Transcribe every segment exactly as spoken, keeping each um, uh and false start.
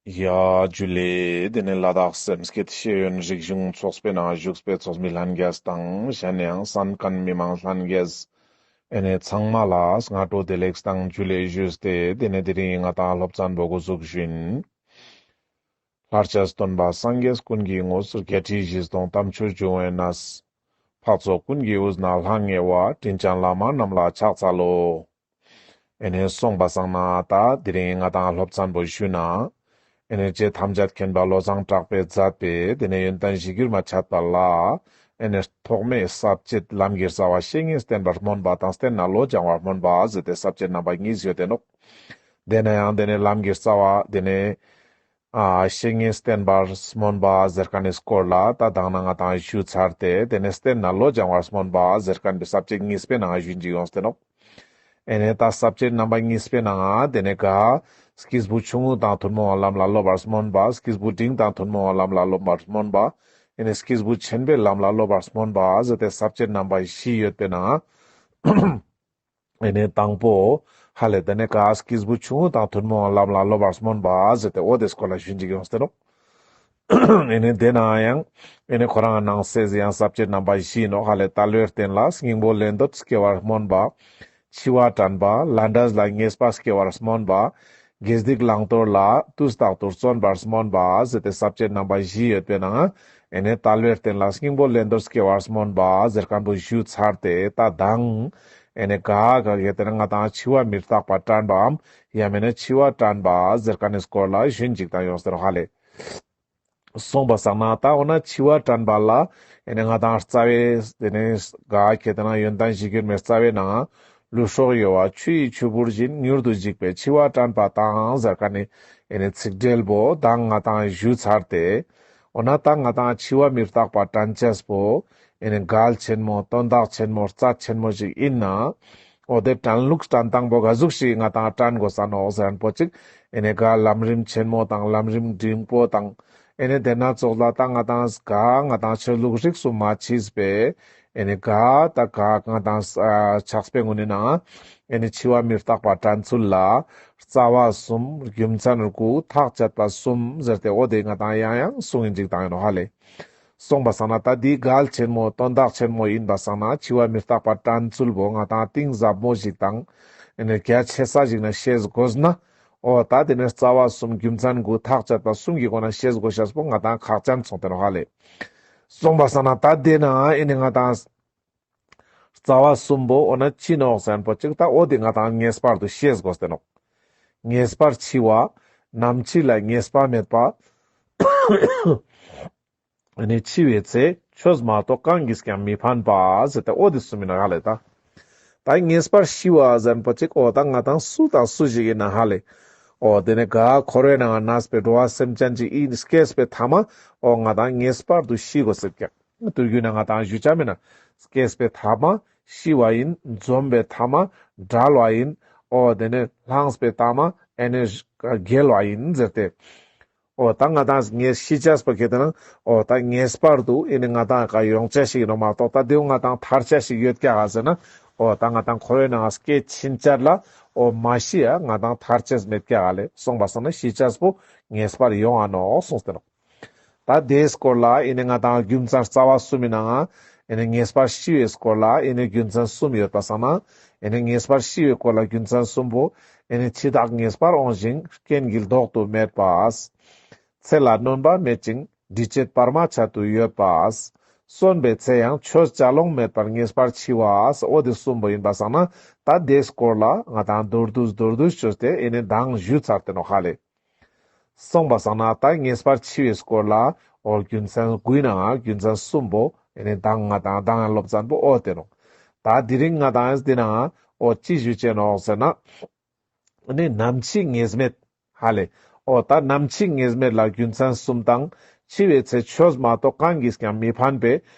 ཡ་ཇུ་ལེ། དེ་ནས་ལ་དྭགས་སེམས་བསྐྱེད་ཤེས་ཡོན་རིག་གཞུང་ཚོགས་པའི་ནང་བཞུགས་པའི་ཚོགས་མི་ལྷན་རྒྱས་དང་གཞན་ཡང་གསན་མཁན་མི་མང་ལྷན་རྒྱས་ཨེ་ནས་ཚང་མ་ལ་སྔ་དྲོ་བདེ་ལེགས་དང་ཇུ་ལེ་ཞུས་ཏེ། དེ་ནས་དེ་རིང་ང་ཏང་སློབ་ཚན་པོ་འགོ་འཛུགས་ཞུ་ཡིན། ལྷར་བཅས་སྟོན་པ་སངས་རྒྱས་ཀུན་གྱི་དངོས། བརྒྱད་ཁྲི་བཞི་སྟོང་དམ་ཆོས་འབྱུང་བའི་གནས། འཕགས་ཚོགས་ཀུན་གྱི་དབུས་ན་ལྷང་ངེ་བ། དྲིན་ཅན་བླ་མ་རྣམས་ལ་ཕྱག་འཚལ་ལོ། ཨེ་ནས་སོང་པ་སང་ན་ད་དེ་རིང་ང་ཏང་སློབ་ཚན་པོ་ཞུ་ན། ཨེ་ནས་རྗེ་ཐམས་ཅད་མཁྱེན་པ་བློ་བཟང་གྲགས་པས་མཛད་པའི་དེ་ནས་ཡོན་ཏན་གཞིར་གྱུར་མ་འཆད་པ་ལ། ཨེ་ནས་ཐོག་མའི་ས་བཅད་ལམ་གྱི་རྩ་བ་བཤེས་གཉེན་བསྟེན་པར་སྨོན་པ་དང་བསྟེན་ནས་བློ་སྦྱང་བར་སྨོན་པ་ཟེར་ཏེ་ས་བཅད་རྣམ་པ་གཉིས་ཡོད་དེ་ནོག། དེ་ནས་ཡང་དེ་ནས་ལམ་གྱི་རྩ་བ་དེ་ནས་ཨ་བཤེས་གཉེན་བསྟེན་པར་སྨོན་པ་ཟེར་མཁན་ནི་སྐོར་ལ་ད་དང་ན་ང་ཏང་ཞུ་ཚར་ཏེ། དེ་ནས་བསྟེན་ནས་བློ་སྦྱང་བར་སྨོན་པ་ཟེར་མཁན་པའི་ས་བཅད་གཉིས་པའི་ནང་ཞུ་ཅིག་ཡོང་སྟེ་ནོག། ཨེ་ནས་ད་ས་བཅད་རྣམ་པ་གཉིས་པའི་ནང་དེ་ནས་ག་སྐྱེས་བུ་ཆུང་ངུ་དང་ཐུན་མོང་བའི་ལམ་ལ་སློབ་པར་སྨོན་པ། སྐྱེས་བུ་འབྲིང་དང་ཐུན་མོང་བའི་ལམ་ལ་སློབ་པར་སྨོན་པ། ཨེ་ནས་སྐྱེས་བུ་ཆེན་པོའི་ལམ་ལ་སློབ་པར་སྨོན་པ་ཟེར་ཏེ་ས་བཅད་རྣམ་པ་བཞི་ཡོད་པའི་ནང་ཨེ་ནས་དང་པོ་ཧ་ལེ་དེ་ནས་ག་སྐྱེས་བུ་ཆུང་ངུ་དང་ཐུན་མོང་བའི་ལམ་ལ་སློབ་པར་སྨོན་པ་ཟེར་ཏེ་འོ་དེ་སྐོར་ལ་ཞུ་ཅིག་ཡོང་སྟེ་ནོག། ཨེ་ནས་དེ་ནང་ཡང་ཨེ་ནས་ཁོ་རང་ནང་གསེས་ཡང་ས་བཅད་རྣམ་པ་བཞི་ནོག་ཧ་ལེ། དལ་བའི་རྟེན་ལ་སྙིང་པོ་ལེན་འདོད་སྐྱེ་བར་སྨོན་པ། འཆི་བ་དྲན་པ། ལས་འབྲས་ལ་ངེས་པ་སྐྱེ་བར་སྨོན་པ། དགེ་སྡིག་བླང་དོར་ལ་དུས་རྟག་ཏུ་བརྩོན་པར་སྨོན་པ་ཟེར་ཏེ་ས་བཅད་རྣམ་པ་བཞི་ཡོད་པའི་ནང་ཨེ་ནས་དལ་བའི་རྟེན་ལ་སྙིང་པོ་ལེན་འདོད་སྐྱེ་བར་སྨོན་པ་ཟེར་མཁན་པོ་ཞུ་ཚར་ཏེ། ད་དང་ཨེ་ནས་ག་ག་གེ་དེ་ནས་ང་ཏང་འཆི་བ་མི་རྟག་པ་དྲན་པའམ་ཡང་མེད་ན་འཆི་བ་དྲན་པ་ཟེར་མཁན་ནི་སྐོར་ལ་ཞུ་ཅིག་དང་ཡོང་སྟེ་ནོག་ཧ་ལེ། སོང་པ་སང་ན་ད་འོ་ན་འཆི་བ་དྲན་པ་ལ་ཨེ་ནས་ང་ཏང་རྩ་བའི་དེ་ནས་ག་གེ་དེ་ནང་ཡོན་ཏན་གཞིར་གྱུར་མའི་རྩ་བའི་ནང་ལུས་སྲོག་གཡོ་བ་ཆུ་ཡི་ཆུ་བུར་བཞིན། མྱུར་དུ་འཇིག་པའི་འཆི་བ་དྲན་པ་དང་ཟེར་མཁན་ནི་ཨེ་ནས་ཚིག་འགྲེལ་པོ་དང་ང་ཏང་ཞུ་ཚར་ཏེ། འོ་ན་ད་ང་ཏང་འཆི་བ་མི་རྟག་པ་དྲན་ཅེས་པོ་ཨེ་ནས་གལ་ཆེན་མོ་དོན་དག་ཆེན་མོ་རྩ་ཆེན་མོ་ཞིག་ཡིན་ན། འོ་དེ་དྲན་ལུགས་དྲན་སྟངས་པོ་ག་ཟུག་ཞིག་ང་ཏང་དྲན་དགོས་ས་ནོག་ཟེར་མཁན་པོ་ཅིག་ཨེ་ནས་ག་ལམ་རིམ་ཆེན་མོ་དང་ལམ་རིམ་འབྲིང་པོ་དང་། ཨེ་ནས་དེ་ན་ཙོགས་ལ་ད་ང་ཏང་ག་ང་ཏང་ཆོས་ལུགས་རིས་སུ་མ་ཆད་པའི་ཨེ་ནས་ག་ད་ག་ང་ཏང་ཕྱག་དཔེ་གུན་ནི་ནང་ཨེ་ནས་འཆི་བ་མི་རྟག་པ་དྲན་ཚུལ་ལ་རྩ་བ་གསུམ་རྒྱུ་མཚན་དགུ་ཐག་བཅད་པ་གསུམ་ཟེར་ཏེ་འོ་དེ་ང་ཏང་ཡང་ཡང་གསུང་ཡིན་ཅིག་དང་ཡིན་ནོག་ཧ་ལེ། སོང་པ་སང་ན་ད་འདི་གལ་ཆེན་མོ་དོན་དག་ཆེན་མོ་ཡིན་པ་སང་ན་འཆི་བ་མི་རྟག་པ་དྲན་ཚུལ་པོ་ང་ཏང་གཏིང་ཟབ་མོ་ཞིག་དང་ཨེ་ནས་རྒྱ་ཆེ་ས་ཞིག་ན་ཤེས་དགོས་ན། འོ་ད་དེ་ནས་རྩ་བ་གསུམ་རྒྱུ་མཚན་དགུ་ཐག་བཅད་པ་གསུམ་གྱི་སྒོ་ན་ཤེས་དགོས་ཤེས་པོ་ང་ཏང་ཁག་ཅན་སོང་སྟེ་ནོག་ཧ་ལེ། སོང་པ་སང་ན་ད་དེ་ན་ཨེ་ནས་ང་ཏང་རྩ་བ་གསུམ་པོ་འོ་ན་ཅི་ནོག་ཟེར་མཁན་པོ་ཅིག་ད་འོ་དེ་ང་ཏང་ངེས་པར་དུ་ཤེས་དགོས་ཏེ་ནོག། ངེས་པར་འཆི་བ། ནམ་འཆི་ལ་ངེས་པ་མེད་པ། ཨེ་ནས་འཆི་བའི་ཚེ་ཆོས་མ་གཏོགས་གང་གིས་ཀྱང་མི་ཕན་པ་ཟེར་ཏེ་འོ་དེ་གསུམ་ཡིན་ནོག་ཧ་ལེ་ད། ད་ངེས་པར་ཤི་བ་ཟེར་མཁན་པོ་ཅིག་འོ་ད་ང་ཏང་སུ་དང་སུ་ཞིག་ཡིན་ན་ཧ་ལེ། འོ་དེ་ནས་ག་འཁོར་བའི་ནང་གནས་པའི་འགྲོ་བ་སེམས་ཅན་ཅིག་ཡིན་སྐྱེས་པའི་ཐ་མ་འོ་ང་ཏང་ངེས་པར་དུ་ཤི་དགོས་ཟེར་ཀྱག། དུས་རྒྱུན་ན་ང་ཏང་ཞུ་ཆ་མེད་ན་སྐྱེས་པའི་ཐ་མ་ཤི་བ་ཡིན། འཛོམས་པའི་ཐ་མ་བྲལ་བ་ཡིན། འོ་དེ་ནས་ལངས་པའི་ཐ་མ་ཨེ་ནས་འགྱེལ་བ་ཡིན་ཟེར་ཏེ། འོ་ད་ང་ཏང་ངས་ཤི་ཅེས་པོ་གལ་ཏེ་ན་འོ་ད་ངེས་པར་དུ་ཨེ་ནི་ང་ཏང་ག་ཡོང་ཅེས་ཤིག་ཡིན་ནོག་མ་གཏོགས་ད་དེའུ་ང་ཏང་ཐར་ཅེས་ཤིག་ཡོད་ཀྱག་ག་ཟེར་ན། འོ་ད་ང་ཏང་འཁོར་བའི་ནང་སྐྱེ་ཕྱིན་ཆད་ལ་འོ་མ་ཤི་ཡ་ང་ཏང་ཐར་ཅེས་མེད་ཀྱག་ག་ལེ། སོང་པ་སང་ན་ཤི་ཅེས་པོ་ངེས་པར་ཡོང་ང་ནོག་གསུངས་ཏེ་ནོག། ད་དེའི་སྐོར་ལ་ཨེ་ནི་ང་ཏང་རྒྱུ་མཚན་རྩ་བ་གསུམ་མི་ནང་ང་ཨེ་ནི་ངེས་པར་ཤི་བའི་སྐོར་ལ་ཨེ་ནི་རྒྱུ་མཚན་གསུམ་ཡོད་པ་སང་ན། ཨེ་ནི་ངེས་པར་ཤི་བའི་སྐོར་ལ་རྒྱུ་མཚན་གསུམ་པོ། ཨེ་ནི་འཆི་བདག་ངེས་པར་འོང་ཞིང་རྐྱེན་གྱིས་ལྡོག་ཏུ་མེད་པ། ཚེ་ལ་སྣོན་པ་མེད་ཅིང་འབྲི་བྱེད་བར་མ་ཆད་དུ་ཡོད་པ། གསོན་པའི་ཚེ་ཡང་ཆོས་བྱ་ལོང་མེད་པར་ངེས་པར་འཆི་བ། འོ་དེ་གསུམ་པོ་ཡིན་པ་སང་ན་ད་དེའི་སྐོར་ལ་ང་ཏང་མདོར་བསྡུས་མདོར་བསྡུས་བཅོས་ཏེ་ཨེ་ནི་མདང་ཞུས་ཚར་ཏེ་ནོག་ཧ་ལེ། སོང་པ་སང་ན་ད་ངེས་པར་འཆི་བའི་སྐོར་ལ་འོ་རྒྱུ་མཚན་དགུའི་ནང་ང་རྒྱུ་མཚན་གསུམ་པོ་ཨེ་ནི་མདང་ང་ཏང་མདང་ཡང་སློབ་ཚན་པོ་འོ་དེ་ནོག། ད་དེ་རིང་ང་ཏང་ཨེ་འདི་ནང་ང་འོ་ཅི་ཞུ་ཅེས་ནོག་ཟེར་ན། ཨེ་ནི་ནམ་འཆི་ངེས་མེད་ཧ་ལེ། འོ་ད་ནམ་འཆི་ངེས་མེད་ལ་རྒྱུ་མཚན་གསུམ་དང་། འཆི་བའི་ཚེ་ཆོས་མ་གཏོགས་གང་གིས་ཀྱང་མི་ཕན་པའི་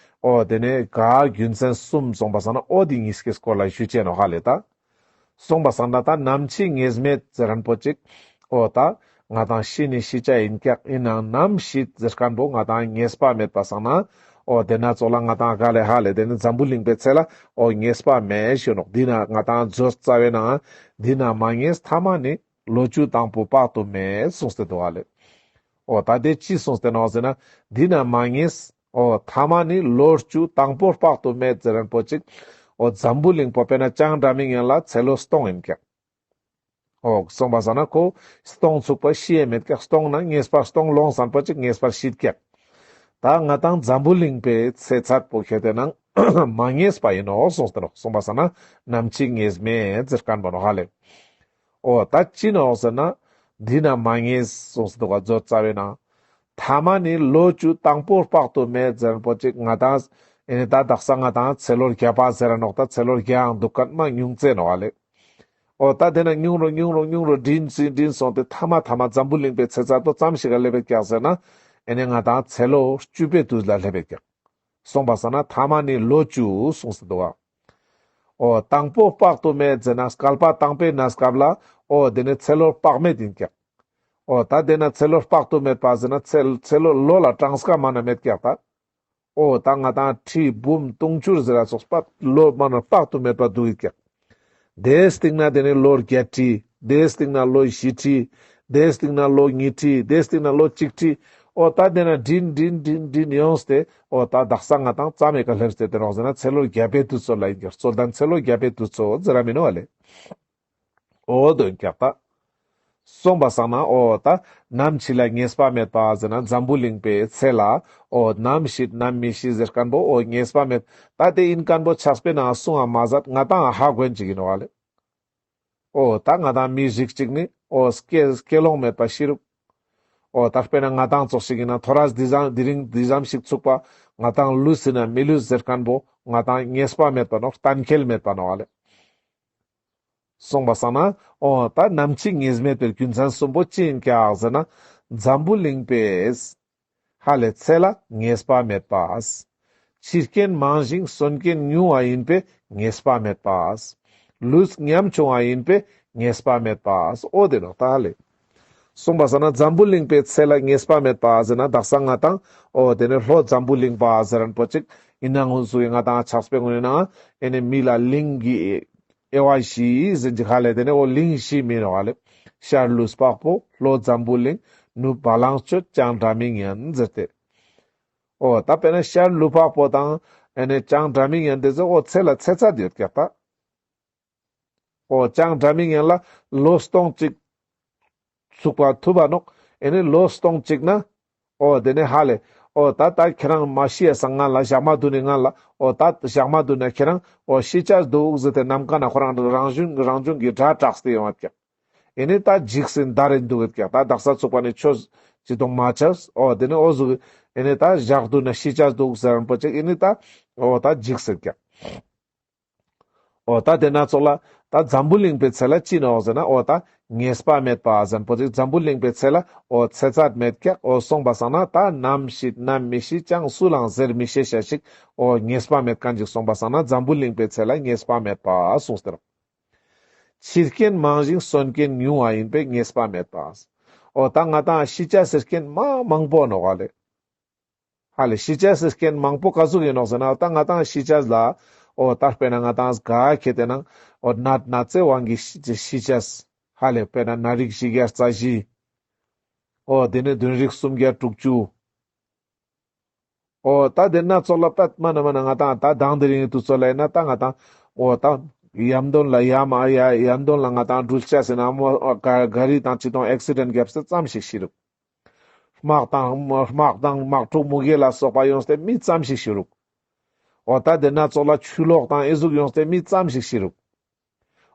འོ་དེ་ནས་ག་རྒྱུ་མཚན་གསུམ་སོང་པ་སང་ན་འོ་དེ་གཉིས་ཀྱི་སྐོར་ལ་ཞུ་ཅེས་ནོག་ཧ་ལེ་ད། སོང་པ་སང་ན་ད་ནམ་འཆི་ངེས་མེད་ཟེར་མཁན་པོ་ཅིག། འོ་ད་ང་ཏང་ཤི་ནི་ཤི་ཅེས་ཡིན་ཀྱག། ཡིན་ནའང་ནམ་ཤི་ཟེར་མཁན་པོ་ང་ཏང་ངེས་པ་མེད་པ་སང་ན། འོ་དེ་ན་ཙོགས་ལ་ང་ཏང་ག་ལེ་ཧ་ལེ་དེ་ནི་འཛམ་བུ་གླིང་པའི་ཚེ་ལ་འོ་ངེས་པ་མེད་ཞུ་ནོག། འདི་ན་ང་ཏང་མཛོད་རྩ་བའི་ནང་འདི་ན་མ་ངེས་ཐ་མ་ནི་ལོ་བཅུ་དང་པོ་དཔག་ཏུ་མེད་གསུངས་ཏེ་འདུག་ཧ་ལེ། འོ་ད་དེ་ཅི་གསུངས་ཏེ་ནོག་ཟེར་ན། འདི་ན་མ་ངེས། འོ་ཐ་མ་ནི་ལོ་བཅུ་དང་པོ་དཔག་ཏུ་མེད་ཟེར་མཁན་པོ་ཅིག་འོ་འཛམ་བུ་གླིང་པོ་དཔེར་ན་ལྕང་སྒྲ་མི་སྙན་ལ་ཚེ་ལོ་སྟོང་ཡིན་ཀྱག་འོ་སོང་པ་སང་ན་ཁོ་སྟོང་ཚུག་པ་ཤི་ཡ་མེད་ཀྱག་སྟོང་ན་ངེས་པ་སྟོང་ལོངས་ཟེར་མཁན་པོ་ཅིག་ངེས་པར་ཤི་ཀྱག་ད་ང་དང་འཛམ་བུ་གླིང་པའི་ཚེ་ཚད་པོ་ཁྱེར་ཏེ་ན་མ་ངེས་པ་ཡིན་ནོག་གསུངས་ཏེ་ནོག་སོང་པ་སང་ན་ནམ་འཆི་ངེས་མེད་ཟེར་མཁན་པོ་ནོག་ཧ་ལེ། འོ་ད་ཅི་ནོག་ཟེར་ན། འདི་ན་མ་ངེས་གསུངས་ཏེ་འདུག་ག་མཛོད་རྩ་བའི་ནང་། ཐ་མ་ནི་ལོ་བཅུ་དང་པོ་དཔག་ཏུ་མེད་ཟེར་མཁན་པོ་ཅིག་ང་དང་ཨེ་ནི་ད་དག་ས་ང་དང་ཚེ་ལོ་བརྒྱ་པ་ཟེར་ར་ནོག་ད་ཚེ་ལོ་བརྒྱའང་འདུག་མཁན་མ་ཉུང་ཙེ་ནོག་ཧ་ལེ། འོ་ད་དེ་ན་ཉུང་རུ་ཉུང་རུ་ཉུང་རུ་འགྲིབ་སོང་འགྲིབ་སོང་སྟེ་ཐ་མ་ཐ་མ་འཛམ་བུ་གླིང་པའི་ཚེ་ཚད་དོ་ཙམ་ཞིག་ག་སླེབས་པའི་ཀྱག་ཟེར་ན། ཨེ་ནི་ང་དང་ཚེ་ལོ་བཅུ་པའི་དུས་ལ་སླེབས་པའི་ཀྱག་སོང་པ་སང་ན་ཐ་མ་ནི་ལོ་བཅུ་གསུངས་ཏེ་འདུག་ག་འོ་དང་པོ་དཔག་ཏུ་མེད་ཟེར་ན་བསྐལ་པ་དང་པོའི་གནས་སྐབས་ལ་འོ་དེ་ནི་ཚེ་ལོ་དཔག་མེད་ཡིན་ཀྱག་འོ་ད་དེ་ན་ཚེ་ལོ་དཔག་ཏུ་མེད་པ་ཟེར་ན་ཚེ་ཚེ་ལོ་ལོ་ལ་གྲངས་ཀ་མ་ན་མེད་ཀྱག་ད། འོ་ད་ང་དང་ཁྲི་འབུམ་དུང་ཕྱུར་ཟེར་ར་སོགས་པ་ལོ་མ་ན་དཔག་ཏུ་མེད་པ་འདུག་ཡོད་ཀྱག་དེའི་སྟེང་ན་དེ་ནི་ལོ་བརྒྱད་ཁྲི། དེའི་སྟེང་ན་ལོ་བཞི་ཁྲི། དེའི་སྟེང་ན་ལོ་ཉི་ཁྲི། དེའི་སྟེང་ན་ལོ་གཅིག་ཁྲི། འོ་ད་དེ་ན་འགྲིབ་འགྲིབ་འགྲིབ་འགྲིབ་ཡོངས་ཏེ་འོ་ད་དག་ས་ང་དང་ཙམ་ཡེ་ཀ་སླེབས་ཏེ་དེ་ནོག་ཟེར་ན་ཚེ་ལོ་བརྒྱ་པའི་དུས་ཚོད་ལ་ཡིན་ཀྱག་རྩོད་ལྡན་ཚེ་ལོ་བརྒྱ་པའི་དུས་ཚོད་ཟེར་ར་མིན་ནོག་ཧ་ལེ། འོ་དོན་ཀྱག་ད། སོང་པ་སང་ན་འོ་ད་ནམ་འཆི་ལ་ངེས་པ་མེད་པ་ཟེར་ན་འཛམ་བུ་གླིང་པའི་ཚེ་ལ་འོ་ནམ་ཤི་ནམ་མི་ཤི་ཟེར་མཁན་པོ་འོ་ངེས་པ་མེད། ད་དེ་ཡིན་མཁན་པོ་ཆགས་པའི་ནང་གསུང་བ་མ་ཟད་ང་དང་ཧ་གོན་ཅིག་ཡིན་ནོག་ཧ་ལེ། འོ་ད་ང་དང་མི་རིགས་གཅིག་ནི་འོ་སྐྱེ་སྐྱེ་ལོང་མེད་པ་ཤི་རུག་འོ་ད་དཔེར་ན་ང་དང་ཙོགས་ཤིག་ཡིན་ན་ཐོ་རས་འདི་ཙམ་འདི་རིང་འདི་ཙམ་ཞིག་ཚུགས་པ་ང་དང་ལུས་ཟིན་ན་མི་ལུས་ཟེར་མཁན་པོ་ང་དང་ངེས་པ་མེད་པ་ནོག་གཏན་འཁེལ་མེད་པ་ནོག་ཧ་ལེ། སོང་པ་སང་ན་འོ་ད་ནམ་འཆི་ངེས་མེད་པའི་རྒྱུ་མཚན་གསུམ་པོ་ཅི་ཡིན་ཀྱག་ཟེར་ན། འཛམ་བུ་གླིང་པའི་ཧ་ལེ་ཚེ་ལ་ངེས་པ་མེད་པ། འཆི་རྐྱེན་མང་ཞིང་གསོན་རྐྱེན་ཉུང་བ་ཡིན་པས་ངེས་པ་མེད་པ། ལུས་ཉམ་ཆུང་བ་ཡིན་པས་ངེས་པ་མེད་པ། འོ་དེ་ནོག་ད་ཧ་ལེ། སོང་པ་སང་ན་འཛམ་བུ་གླིང་པའི་ཚེ་ལ་ངེས་པ་མེད་པ་ཟེར་ན་དག་ས་ང་དང་འོ་དེ་ནི་ལྷོ་འཛམ་བུ་གླིང་པ་ཟེར་མཁན་པོ་ཅིག་ཡིན་ནའང་འུ་ཚོ་ཡི་ང་དང་ཆགས་པའི་ངོས་ནས་ན་ཨེ་ནི་མི་ལ་གླིང་གི་དབྱེ་བ་བཞི་ཟེར་གྱི་ཧ་ལེ། དེ་ནི་འོ་གླིང་བཞི་མིན་ནོག་ཧ་ལེ། ཤར་ལུས་འཕགས་པོ་ལྷོ་འཛམ་བུ་གླིང་ནུབ་བ་ལང་སྤྱོད་ལྕང་སྒྲ་མི་སྙན་ཟེར་ཏེ། འོ་ད་དཔེར་ན་ཤར་ལུས་འཕགས་པོ་དང་ཨེ་ནི་ལྕང་སྒྲ་མི་སྙན་དེ་ཚོ་འོ་ཚེ་ལ་ཚེ་ཚད་ཡོད་ཀྱག་ད། འོ་ལྕང་སྒྲ་མི་སྙན་ལ་ལོ་སྟོང་གཅིག་ཚུགས་པ་ཐུབ་པ་ནོག་ཨེ་ནི་ལོ་སྟོང་གཅིག་ན་འོ་དེ་ནི་ཧ་ལེ། འོ་ད་ད་ཁྱེད་རང་མ་ཤི་ཡ་སང་སྔན་ལ་ཞག་མ་བདུན་ནི་སྔན་ལ་འོ་ད་ཞག་མ་བདུན་ན་ཁྱེད་རང་འོ་ཤི་ཆ་འདུག་ཟེར་ཏེ་ནམ་མཁའ་ན་ཁོ་རང་རང་བྱུང་རང་བྱུང་གི་སྒྲ་གྲགས་ཏེ་ཡོང་བ་ཀྱག་ཨེ་ནི་ད་འཇིགས་ཟིན་ད་རེ་འདུག་གི་ཀྱག་ད་དག་ས་ཚུགས་པ་ནི་ཆོས་ཅི་དང་མ་ཆགས། འོ་དེ་ནི་འོ་ཟུག་ཨེ་ནི་ད་ཞག་བདུན་ན་ཤི་ཆ་འདུག་ཟེར་རན་པོ་ཅིག་ཨེ་ནི་ད་འོ་ད་འཇིགས་ཟིན་ཀྱག་འོ་ད་དེ་ན་ཙོགས་ལ་ད་འཛམ་བུ་གླིང་པའི་ཚེ་ལ་ཅི་ནོག་ཟེར་ན་འོ་ད་ངེས་པ་མེད་པ་ཟེར་པོ་ཅིག་འཛམ་བུ་གླིང་པའི་ཚེ་ལ་འོ་ཚེ་ཚད་མེད་ཀྱག་འོ་སོང་པ་སང་ན་ད་ནམ་ཤི་ནམ་མི་ཤི་ཅང་སུ་ལའང་ཟེར་མི་ཤེས་ཤ་ཞིག་འོ་ངེས་པ་མེད་མཁན་ཅིག་སོང་པ་སང་ན་འཛམ་བུ་གླིང་པའི་ཚེ་ལ་ངེས་པ་མེད་པ་གསུངས་ཏེ་རོག་འཆི་རྐྱེན་མང་ཞིང་གསོན་རྐྱེན་ཉུང་བ་ཡིན་པས་ངེས་པ་མེད་པ། འོ་ད་ང་དང་ཤི་ཆ་ཟེར་རྐྱེན་མ་མང་པོ་ནོག་ལེ། ཧ་ལེ་ཤི་ཆ་ཟེར་རྐྱེན་མང་པོ་ག་ཟུག་ཡིན་ནོག་ཟེར་ན་ད་ང་དང་ཤི་ཆ་ལ་འོ་ད་དཔེར་ན་ང་དང་ག་ཁེ་ཏེ་ན་འོ་ནད་ན་ཚེ་དབང་གི་ཤི་ཤི་ཆ་ཧ་ལེ་དཔེར་ན་ནད་རིགས་བཞི་བརྒྱ་རྩ་བཞི། འོ་དེ་ནི་གདོན་རིགས་སུམ་བརྒྱ་དྲུག་ཅུ། འོ་ད་དེ་ན་ཙོགས་ལ་པད་མ་ན་མ་ན་ང་དང་ད་དང་དེ་རིང་དུས་ཚོད་ལ་ཡིན་ན་ད་ང་དང་འོ་ད་ཡམ་དོན་ལ་ཡ་མ་ཡ་ཡམ་དོན་ལ་ང་དང་འགྲུལ་ཆ་ཟེར་ན་མོ་ག་རི་དང་ཅི་དང་ཨེག་སི་ཌེན་བརྒྱབ་སྟེ་ཙམ་ཞིག་ཤི་རུག་དམག་དང་དམག་དང་དམག་འཁྲུག་མུ་གེ་ལ་སོགས་པ་ཡོངས་ཏེ་མི་ཙམ་ཞིག་ཤི་རུག་འོ་ད་དེ་ན་ཙོགས་ལ་ཆུ་ལོག་དང་ཨེ་ཟུག་ཡོངས་ཏེ་མི་ཙམ་ཞིག་ཤི་རུག་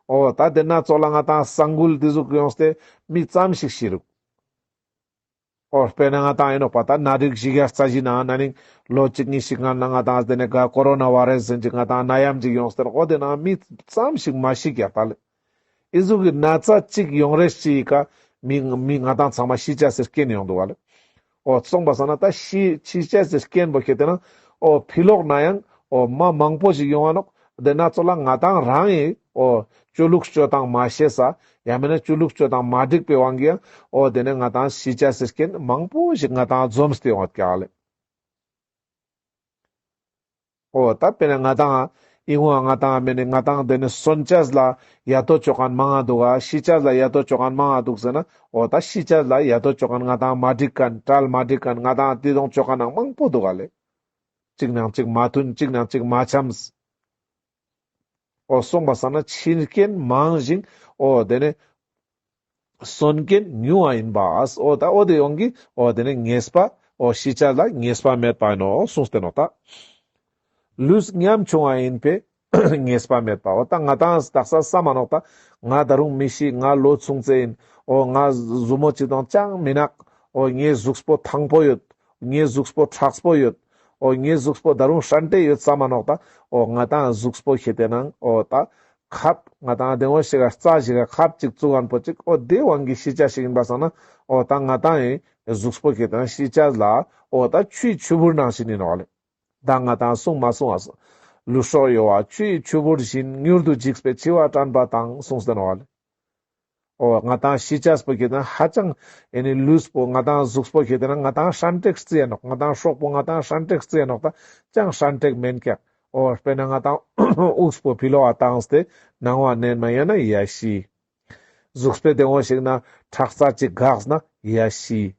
འོ་ད་དེ་ན་ཙོགས་ལ་ང་དང་ས་འགུལ་དེ་ཟུག་ཡོངས་ཏེ་མི་ཙམ་ཞིག་ཤི་རུག་འོ་དཔེར་ན་ང་དང་ཨིན་ནོག་པ་ད་ནད་རིགས་བཞི་བརྒྱ་རྩ་བཞི་ནང་ན་ནིང་ལོ་གཅིག་གཉིས་ཤིག་སྔན་ན་ང་དང་དེ་ནས་ག་ཀོ་རོ་ན་བྷ་རེས་ཟེར་ཅིག་ང་དང་ནད་ཡམས་ཅིག་ཡོངས་ཏེ་འོ་དེ་ནང་མི་ཙམ་ཞིག་མ་ཤི་ཀྱག་ད་ལེ། ཨི་ཟུག་གི་ན་ཚ་གཅིག་ཡོང་རེས་ཅིག་ག་མི་མི་ང་དང་ཚང་མ་ཤི་ཆ་ཟེར་རྐྱེན་ཡོང་འདུག་བ་ལེ། འོ་སོང་པ་སང་ན་ད་ཤི་ཤི་ཆ་ཟེར་རྐྱེན་པོ་ཁེ་ཏེ་ན་འོ་ཕི་ལོག་ན་ཡང་འོ་མ་མང་པོ་ཞིག་ཡོང་བ་ནོག་དེ་ན་ཙོགས་ལ་ང་དང་རང་ཡིན་འོ་སྤྱོད་ལུགས་སྤྱོད་སྟངས་མ་ཤེས་ས་ཡང་མིན་ན་སྤྱོད་ལུགས་སྤྱོད་སྟངས་མ་འགྲིག་པའི་དབང་གིས་ཡང་འོ་དེ་ནས་ང་དང་ཤི་ཆ་ཟེར་རྐྱེན་མང་པོ་ཞིག་ང་དང་འཛོམས་ཏེ་ཡོང་བ་ཀྱག་ལེ། འོ་ད་དཔེར་ན་ང་དང་ ཨིན་ངོ་ང་ཏང་མེ་ནེ་ང་ཏང་དེ་ནེ་གསོན་ཅེས་ལ་ཡ་ཏོ་ཅོ་ཁན་མང་ང་དུག་ག། ཤི་ཅེས་ལ་ཡ་ཏོ་ཅོ་ཁན་མང་ང་དུག་ཟེར་ན། འོ་ད་ཤི་ཅེས་ལ་ཡ་ཏོ་ཅོ་ཁན་ང་ཏང་མ་འགྲིག་ཁན་གྲལ་མ་འགྲིག་ཁན་ང་ཏང་དེ་དོང་ཅོ་ཁན་ནང་མང་པོ་དུག་ག་ལེ། གཅིག་ནང་གཅིག་མ་མཐུན་གཅིག་ནང་གཅིག་མ་འཆམས། འོ་སོང་པ་སང་ན་ཕྱི་རྐྱེན་མང་ཞིང་འོ་དེ་ནེ་གསོན་རྐྱེན་ཉུང་བ་ཡིན་པ། འོ་ད་འོ་དེ་ཡོང་གི་འོ་དེ་ནེ་ངེས་པ་འོ་ཤི་ཅེས་ལ་ངེས་པ་མེད་པ་ཡིན་ནོག་གསུངས་ཏེ་ནོག་ད། ལུས་ཉམ་ཆུང་བ་ཡིན་པས་ངེས་པ་མེད་པ། འོ་ད་ང་ཏང་དག་ས་བསམ་མ་ནོག་ད། ང་ད་རུང་མི་ཤི། ང་ལོ་ཆུང་ཙེ་ཡིན། འོ་ང་ཟུར་མོ་ཅིག་དང་ཅང་མི་ནག། འོ་ངའི་གཟུགས་པོ་ཐང་པོ་ཡོད། ངའི་གཟུགས་པོ་མཁྲེགས་པོ་ཡོད། འོ་ངའི་གཟུགས་པོ་ད་རུང་ཧྲན་ཏེ་ཡོད་བསམ་མ་ནོག་ད། འོ་ང་ཏང་གཟུགས་པོ་ཁེ་ཏེ་ནང་འོ་ད་ཁབ་ང་ཏང་དེ་འོ་ཞིག་ག་རྩྭ་ཞིག་ག་ཁབ་ཅིག་བཙུགས་ཁན་པོ་ཅིག་འོ་དེ་དབང་གིས་ཤི་ཅེས་ཤིག་ཡིན་པ་སང་ན། འོ་ད་ང་ཏང་ཡི་གཟུགས་པོ་ཁེ་ཏེ་ནང་ཤི་ཅེས་ལ་འོ་ད་ཆུའི་ཆུ་བུར་ནང་བཞིན་ཡིན་ནོག་ལེ། ད་ང་ཏང་གསུངས་མ་གསུངས་པ་སང་ན། ལུས་སྲོག་གཡོ་བ་ཆུའི་ཆུ་བུར་བཞིན། མྱུར་དུ་འཇིག་པས་འཆི་བ་དྲན་པ་དང་། གསུངས་ཏེ་ནོག་ལེ། འོ་ང་ཏང་ཤི་ཅེས་པོ་ཁེ་ཏེ་ནང་ཧ་ཅང་ཨེ་ནི་ལུས་པོ་ང་ཏང་གཟུགས་པོ་ཁེ་ཏེ་ནང་ང་ཏང་ཧྲན་ཏེ་རྩི་ཡ་ནོག། ང་ཏང་སྲོག་པོ་ང་ཏང་ཧྲན་ཏེ་རྩི་ཡ་ནོག་ད། ཅང་ཧྲན་ཏེ་མེན་ཀྱག། འོ་དཔེར་ན་ང་ཏང་དབུགས་པོ་ཕི་ལོག་ག་བཏངས་ཏེ་ནང་བ་མནན་མ་ཡོད་ན་ཡ་ཤི། གཟུགས་པོའི་དེ་འོ་ཞིག་ན་ཁྲག་རྩ་ཅིག་འགགས་ན་ཡ་ཤི།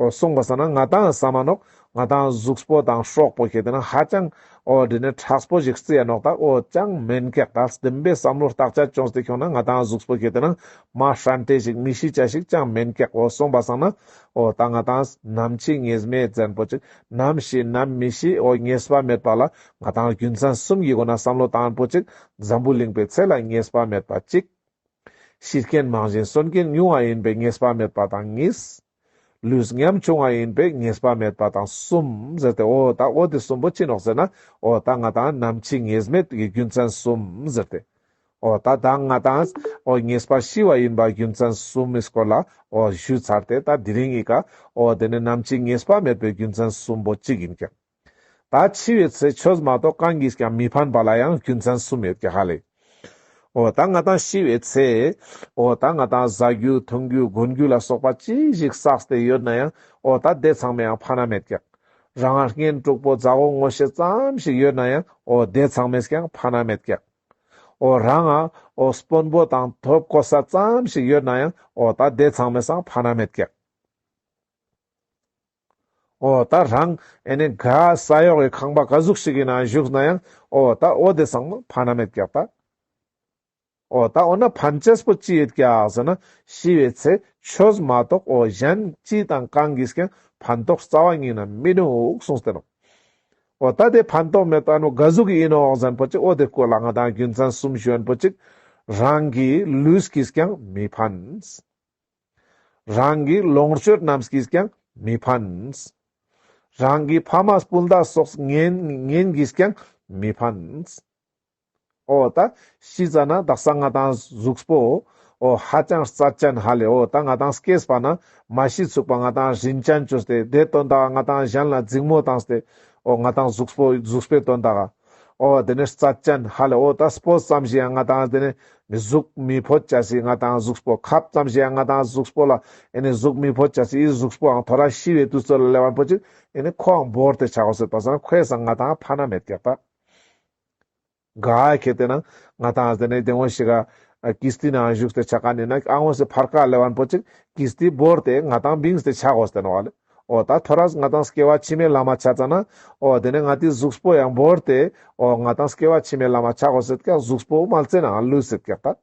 འོ་སོང་པ་སང་ན་ང་ཏང་བསམ་མ་ནོག། ང་ཏང་གཟུགས་པོ་དང་སྲོག་པོ་ཁེ་ཏེ་ནང་ཧ་ཅང་འོ་དེ་ནེ་མཁྲེགས་པོ་ཞིག་རྩི་ཡ་ནོག་ད། འོ་ཅང་མེན་ཀྱག། ད་བདེན་པའི་བསམ་བློ་བརྟག་དཔྱད་བཅོས་ཏེ་ཁྱོང་ན་ང་ཏང་གཟུགས་པོ་ཁེ་ཏེ་ནང་མ་ཧྲན་ཏེ་ཞིག་མི་ཤི་ཅེས་ཤིག་ཅང་མེན་ཀྱག། འོ་སོང་པ་སང་ན་འོ་ད་ང་ཏང་ནམ་འཆི་ངེས་མེད་ཟེར་ཁན་པོ་ཅིག། ནམ་ཤི་ནམ་མི་ཤི་འོ་ངེས་པ་མེད་པ་ལ་ང་ཏང་རྒྱུ་མཚན་གསུམ་གྱི་སྒོ་ནེ་བསམ་བློ་བཏང་ཁན་པོ་ཅིག། འཛམ་བུ་གླིང་པའི་ཚེ་ལ་ངེས་པ་མེད་པ་གཅིག། ཤི་རྐྱེན་མང་ཞིང་གསོན་རྐྱེན་ཉུང་བ་ཡིན་པས་ངེས་པ་མེད་པ་དང་གཉིས། ལུས་ཉམ་ཆུང་བ་ཡིན་པས་ངེས་པ་མེད་པ་དང་གསུམ་ཟེར་ཏེ། འོ་ད་འོ་དེ་གསུམ་པོ་ཅི་ནོག་ཟེར་ན། འོ་ད་ང་ཏང་ནམ་འཆི་ངེས་མེད་ཀྱི་རྒྱུ་མཚན་གསུམ་ཟེར་ཏེ། འོ་ད་ད་ང་ཏང་འོ་ངེས་པ་ཤི་བ་ཡིན་པ་རྒྱུ་མཚན་གསུམ་མི་སྐོར་ལ་འོ་ཞུས་ཚར་ཏེ། ད་དེ་རིང་ངི་ཀ་འོ་དེ་ནེ་ནམ་འཆི་ངེས་པ་མེད་པའི་རྒྱུ་མཚན་གསུམ་པོ་ཅི་ཡིན་ཀྱག། ད་འཆི་བའི་ཚེ་ཆོས་མ་གཏོགས་གང་གིས་ཀྱང་མི་ཕན་པ་ལ་ཡང་རྒྱུ་མཚན་གསུམ་ཡོད་ཀྱག་ཧ་ལེ། འོ་ད་ང་ཏང་ཤི་བའི་ཚེ་འོ་ད་ང་ཏང་བཟའ་རྒྱུ་འཐུང་རྒྱུ་གོན་རྒྱུ་ལ་སོགས་པ་ཅི་ཞིག་བསགས་ཏེ་ཡོད་ན་ཡང་འོ་ད་དེ་ཚང་མའང་ཕན་ན་མེད་ཀྱག། རང་ང་གཉེན་དྲུག་པོ་མཛའ་བོ་ངོ་ཤེས་ཙམ་ཞིག་ཡོད་ན་ཡང་འོ་དེ་ཚང་མས་ཀྱང་ཕན་ན་མེད་ཀྱག། འོ་རང་ང་འོ་དཔོན་པོ་དང་ཐོབ་གོ་ས་ཙམ་ཞིག་ཡོད་ན་ཡང་འོ་ད་དེ་ཚང་མས་སང་ཕན་ན་མེད་ཀྱག། འོ་ད་རང་ཨེ་ནི་ག་ས་ཡོག་གི་ཁང་པ་ག་ཟུག་ཞིག་གི་ནང་བཞུགས་ན་ཡང་འོ་ད་འོ་དེ་ཚང་མ་ཕན་ན་མེད་ཀྱག་ད། འོ་ད་འོ་ན་ཕན་ཅེས་པོ་ཅི་ཡོད་ཀྱག་ཟེར་ན། ཤི་བའི་ཚེ་ཆོས་མ་གཏོགས་འོ་གཞན་ཅི་དང་གང་གིས་ཀྱང་ཕན་ཐོགས་རྩ་བ་ཉིད་ནས་མི་འདུག་གསུངས་ཏེ་ནོག། འོ་ད་དེ་ཕན་ཐོགས་མེད་པ་ནོ་ག་ཟུག་གི་ཡིན་ནོག་ཟེར་ཁན་པོ་ཅིག། འོ་དེ་སྐོར་ལ་ང་ཏང་རྒྱུ་མཚན་གསུམ་ཞུ་ཁན་པོ་ཅིག། རང་གི་ལུས་ཀྱིས་ཀྱང་མི་ཕན། རང་གི་ལོངས་སྤྱོད་རྣམས་ཀྱིས་ཀྱང་མི་ཕན། རང་གི་ཕ་མ་སྤུན་ཟླ་སོགས་གཉེན་གཉེན་གྱིས་ཀྱང་མི་ཕན། འོ་ད་ཤི་ཙ་ན་དག་ས་ང་ཏང་གཟུགས་པོ་འོ་ཧ་ཅང་རྩ་ཅན་ཧ་ལེ། འོ་ད་ང་ཏང་སྐྱེས་པ་ན་མ་ཤི་ཚུག་པ་ང་ཏང་རིན་ཅན་བཅོས་ཏེ་དེ་དོན་དག་ང་ཏང་གཞན་ལ་འཛིང་མོ་བཏང་སྟེ་འོ་ང་ཏང་གཟུགས་པོ་གཟུགས་པོའི་དོན་དག་འོ་དེ་ནེ་རྩ་ཅན་ཧ་ལེ། འོ་ད་སྤོ་ཙམ་ཞིག་ཡང་ང་ཏང་དེ་ནེ་མི་གཟུགས་མི་ཕོད་ཅེས་སི་ང་ཏང་གཟུགས་པོ་ཁབ་ཙམ་ཞིག་ཡང་ང་ཏང་གཟུགས་པོ་ལ་ཨེ་ནི་གཟུགས་མི་ཕོད་ཅེས་སི་གཟུགས་པོའང་ཐོ་རས་ཤི་བའི་དུས་ཚོད་ལ་སླེབས་པ་ནོག་པོ་ཅིག། ཨེ་ནི་ཁོའང་བོར་ཏེ་ཆ་གོས་ཟེར་པ་སང་ཁོའི་སང་ང་ཏང་ཕན་ན་མེད་ཀྱག་ད། ག་ཁེ་ཏེ་ན་ང་ཏང་དེ་ནེ་དེ་འོ་ཞིག་ག་ཀིས་ཏི་ནང་བཞུགས་ཏེ་ཆ་ཁན་ཡིན་ན་ཨ་འོ་སི་ཕར་ཀ་སླེབས་པ་ནོག་པོ་ཅིག། ཀིས་ཏི་བོར་ཏེ་ང་ཏང་བིངས་ཏེ་ཆ་གོས་ཏེ་ནོག་ལེ། འོ་ད་ཐོ་རས་ང་ཏང་སྐྱེ་བ་ཕྱི་མའི་ལམ་མ་ཆ་ཙ་ན་འོ་དེ་ནེ་ང་ཏི་གཟུགས་པོ་ཡང་བོར་ཏེ་འོ་ང་ཏང་སྐྱེ་བ་ཕྱི་མའི་ལམ་མ་ཆ་གོས་ཟེར་ཀྱག། གཟུགས་པོ་མ་ལ་ཙེ་ནའང་ལུས་ཟེར་ཀྱག་ད།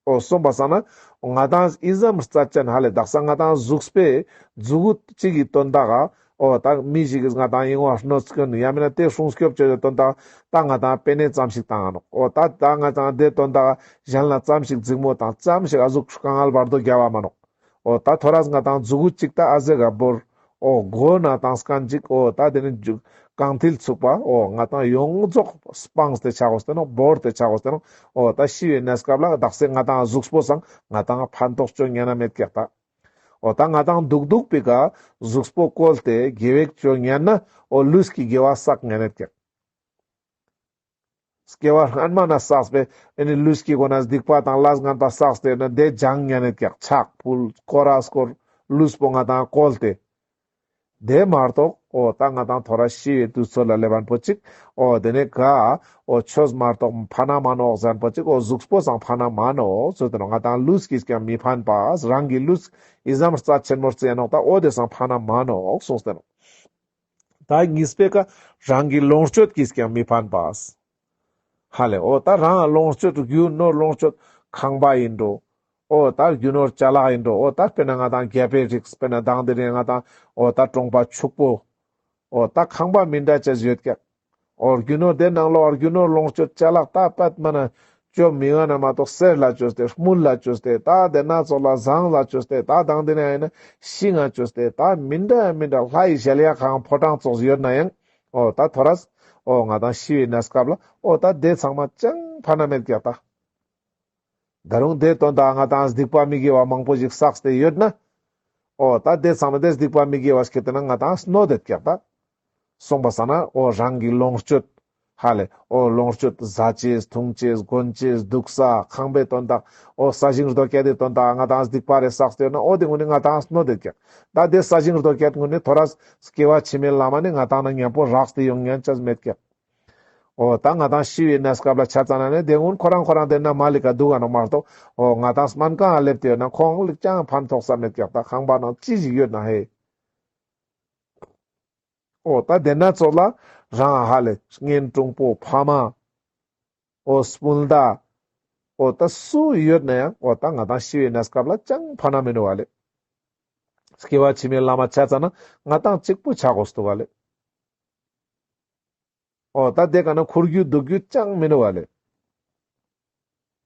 འོ་སོང་པ་སང་ན་ང་ཏང་ཨི་ཙམ་རྩ་ཅན་ཧ་ལེ། དག་ས་ང་ཏང་གཟུགས་པོའི་མཛུ་གུ་གཅིག་གི་དོན་དག་ག་འོ་ད་མི་ཞིག་གིས་ང་ཏང་ཡིན་བ་གནོད་སྐྱོན་ཡང་མིན་ན་དེ་སྲུང་སྐྱོབ་བཅོས་ཏེ་དོན་དག་ག་ད་ང་ཏང་པེ་ནེ་ཙམ་ཞིག་བཏང་ང་ནོག། འོ་ད་ད་ང་ཏང་དེ་དོན་དག་ག་གཞན་ལ་ཙམ་ཞིག་འཛིང་མོ་བཏང་ཙམ་ཞིག་ཨ་ཟུག་དཀའ་ངལ་བར་དོ་རྒྱབ་པ་མ་ནོག། འོ་ད་ཐོ་རས་ང་ཏང་མཛུ་གུ་གཅིག་ད་ཨ་ཟེ་ག་བོར། འོ་མགོ་ན་བཏང་སྐན་ཅིག། འོ་ད་དེ་ནེ་རྐང་མཐིལ་ཚུག་པ་འོ་ང་ཏང་ཡོངས་རྫོགས་སྤངས་ཏེ་ཆ་གོས་ཏེ་ནོག། བོར་ཏེ་ཆ་གོས་ཏེ་ནོག། འོ་ད་ཤི་བའི་གནས་སྐབས་ལ་དག་ས་ང་ཏང་གཟུགས་པོ་སང་ང་ཏང་ཕན་ཐོགས་བཅོ་ཉན་ན་མེད་ཀྱག་ད། འོ་ད་ང་ཏང་འདུག་འདུག་པའི་ཀ་གཟུགས་པོ་བཀོལ་ཏེ་དགེ་བ་བཅོ་ཉན་ན་འོ་ལུས་ཀྱི་དགེ་བ་བསགས་ཉན་ན་མེད་ཀྱག། སྐྱེ་བ་སྔན་མ་ན་བསགས་པའི་ཨེ་ནི་ལུས་ཀྱི་སྒོ་ནས་སྡིག་པ་དང་ལས་ངན་པ་བསགས་ཏེ་ན་དེ་སྦྱང་ཉན་ན་མེད་ཀྱག། ཕྱག་ཕུལ་སྐོར་ར་སྐོར་ལུས་པོ་ང་ཏང་བཀོལ་ཏེ། དེ་མ་གཏོགས་ འོ་ད་ང་ཏང་ཐོ་རས་ཤི་བའི་དུས་ཚོད་ལ་སླེབས་པ་པོ་ཅིག་འོ་དེ་ནས་ག་འོ་ཆོས་མ་གཏོགས་ཕན་མ་ནོག་ཟེར་པོ་ཅིག་འོ་གཟུགས་པོ་སང་ཕན་མ་ནོག་ཟེར་ཏེ་ནོག་ང་ཏང་ལུས་ཀྱིས་ཀྱང་མི་ཕན་པ། རང་གི་ལུས་ཨི་ཙམ་རྩ་ཆེན་མོ་རྩི་ཡ་ནོག་ད་འོ་དེ་སང་ཕན་མ་ནོག་གསུངས་ཏེ་ནོག་ད་གཉིས་པའི་ཀ་རང་གི་ལོངས་སྤྱོད་ཀྱིས་ཀྱང་མི་ཕན་པ། ཧ་ལེ། འོ་ད་རང་ལོངས་སྤྱོད་རྒྱུ་ནོར་ལོངས་སྤྱོད་ཁང་པ་ཡིན་འགྲོ། འོ་ད་རྒྱུ་ནོར་ཅ་ལག་ཡིན་འགྲོ། འོ་ད་དཔེར་ན་ང་ཏང་རྒྱལ་པོའི་རིགས་དཔེར་ན་དང་དེ་རིང་ང་ཏང་འོ་ད་གྲོང་པ་ཕྱུག་པོ། འོ་ད་ཁང་པ་མི་འདྲ་ཅེས་ཡོད་ཀྱག་འོ་རྒྱུ་ནོར་དེ་ནང་ལོགས་རྒྱུ་ནོར་ལོངས་སྤྱོད་ཅ་ལག་ད་པད་མ་ན་ཅོ་མི་ང་ན་མ་གཏོགས་གསེར་ལ་བཅོས་ཏེ་དངུལ་ལ་བཅོས་ཏེ་ད་དེ་ན་ཚོགས་ལ་ཟངས་ལ་བཅོས་ཏེ་ད་དང་དེ་ན་ཡིན་ན་ཤིང་ང་བཅོས་ཏེ་ད་མི་འདྲ་མི་འདྲ་ལྷ་ཡི་གཞལ་ཡས་ཁང་ཕོ་བྲང་ཚོགས་ཡོད་ན་ཡང་འོ་ད་ཐོ་རས་འོ་ང་ཏང་ཤི་བའི་གནས་སྐབས་ལ་འོ་ད་དེ་ཚང་མ་ཅང་ཕན་མེད་ཀྱག་ད། ད་རུང་དེ་དོན་དག་ང་ཏང་སྡིག་པ་མི་དགེ་བ་མང་པོ་ཞིག་བསགས་ཏེ་ཡོད་ན། འོ་ད་དེ་ཚང་མ་དེ་སྡིག་པ་མི་དགེ་བ་སྐྱེད་དེ་ན་ང་ཏང་གནོད་དེད་ཀྱག་ད། སོང་པ་སང་ན་འོ་རང་གི་ལོངས་སྤྱོད། ཧ་ལེ། འོ་ལོངས་སྤྱོད་ཟ་ཅེས་འཐུང་ཅེས་གོན་ཅེས་འདུག་ས་ཁང་པའི་དོན་དག་འོ་ས་ཞིང་རྡོ་སྐྱེད་དེ་དོན་དག་ང་ཏང་སྡིག་པ་རེ་བསགས་ཏེ་ཡོད་ན་འོ་དེ་ངུན་ནི་ང་ཏང་གནོད་དེད་ཀྱག་ད་དེ་ས་ཞིང་རྡོ་སྐྱེད་ངུན་ནི་ཐོ་རས་སྐྱེ་བ་ཕྱི་མའི་ལམ་ནི་ང་ཏང་ན་མཉམ་པོ་རགས་ཏེ་ཡོང་ཉན་ཅེས་མེད་ཀྱག་འོ་ད་ང་ཏང་ཤི་བའི་གནས་སྐབས་ལ་ཆ་ཙ་ན་ནི་དེ་ངུན་ཁོ་རང་ཁོ་རང་དེ་ན་མ་ལི་ཀ་འདུག་ག་ནོག་མ་གཏོགས་འོ་ང་ཏང་སྨན་ཁང་ང་སླེབས་ཏེ་ཡོད་ན་ཁོང་ལ་ཅང་ཕན་ཐོགས་ས་མེད་ཀྱག་ད་ཁང་པ་ནང་ཅི་ཞིག་ཡོད་ན་ཧེ། འོ་ད་དེ་ན་ཚོགས་ལ་རང་ཧ་ལེ་གཉེན་དྲུང་པོ་ཕ་མ། འོ་སྤུན་ཟླ། འོ་ད་སུ་ཡོད་ན་ཡང་འོ་ད་ང་ཏང་ཤི་བའི་གནས་སྐབས་ལ་ཅང་ཕན་མི་ནུག་ག་ལེ། སྐྱེ་བ་ཕྱི་མའི་ལམ་ཆ་ཙ་ན་ང་ཏང་གཅིག་པུ་ཆ་དགོས་འདུག་ག་ལེ། འོ་ད་དེ་ག་ན་ཁུར་རྒྱུ་འདུག་རྒྱུ་ཅང་མི་ནུག་ག་ལེ།